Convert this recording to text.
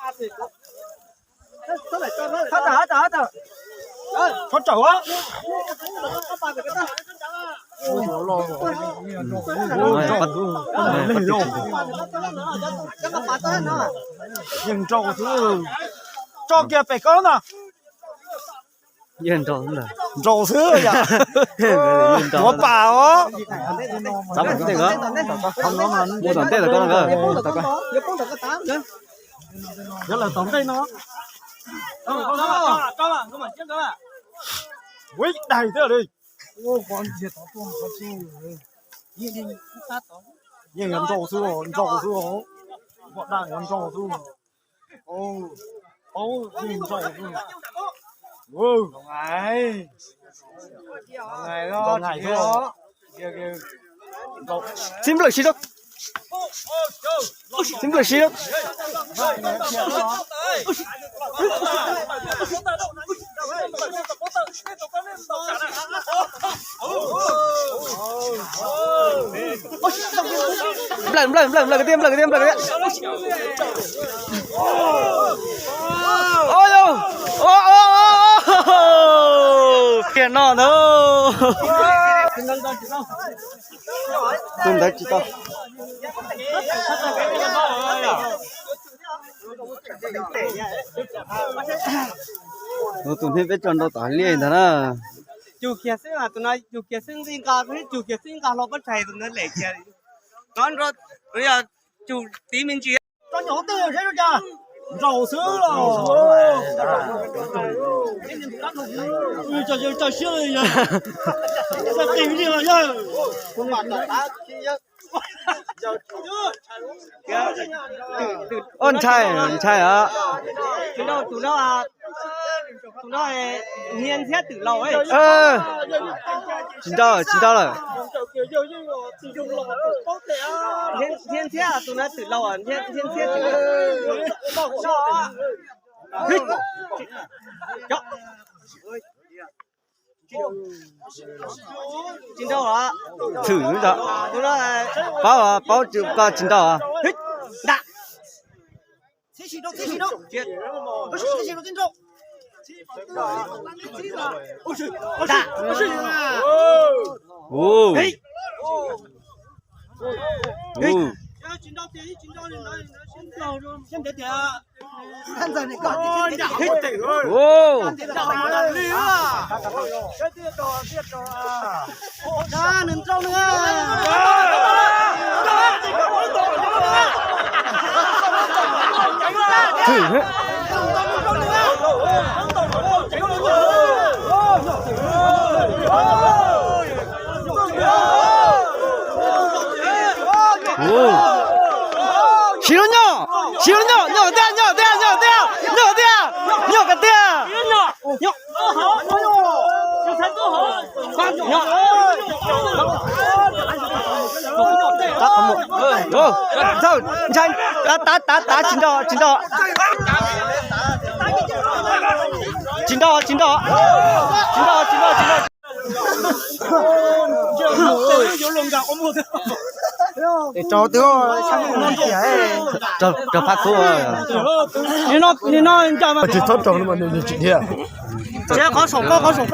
Thov raws, thov raws. Yeej nraus xwb. Tso kiag pem koj na. Nraus xwb yom. Ua pas os. Muaj tom ntej tom koj na. Yog lawm tom ntej no. Ua ib daig thiab li. Yeej yog nraus xwb, nraus xwb. Pom daj yog nraus xwb. Paub yeej nraus xwb. Txib nplawm si rau. Txib nplawm si rau. Nplawm, nplawm, nplawm, nplawm kwv tij, nplawm kwv tij, nplawm kwv tij. Kiag no ntag. Tus ntawd tsis tau. Tus niag peb tso nrau tom liaj ntag na. Cug kiag xwb, tus no cug kiag xwb, ntxij nqa, cug kiag xwb nqa hlo pob tsaig tus ntawd lem kiag. Nrau, yog cug tiv me ntsis. Nraus xwb los. Tso siab li yog. Ua ntshai, ntshai os. Tus no, tus no hnia ntxhiab twm laus. Tsis nrau, tsis nrau lawm. Hnia ntxhiab, tus no twm laus, hnia ntxhiab twm laus. Tsis nrau os. Txhwm, paub, paub koj tsis nrau os. Nta. Nta. Siv lub nyuag, siv lub nyuag, nyuag tiag, nyuag tiag, nyuag tiag, nyuag tiag, nyuag tiag. Ntshai, tav, tav, tav, tsis nrau, tsis nrau. Tsis nrau, tsis nrau. Tsis nrau, tsis nrau, tsis nrau. Rau, rau phab kub. Tsis txhob rau no mas nws tsis dhia. Qhov saum koj, qhov saum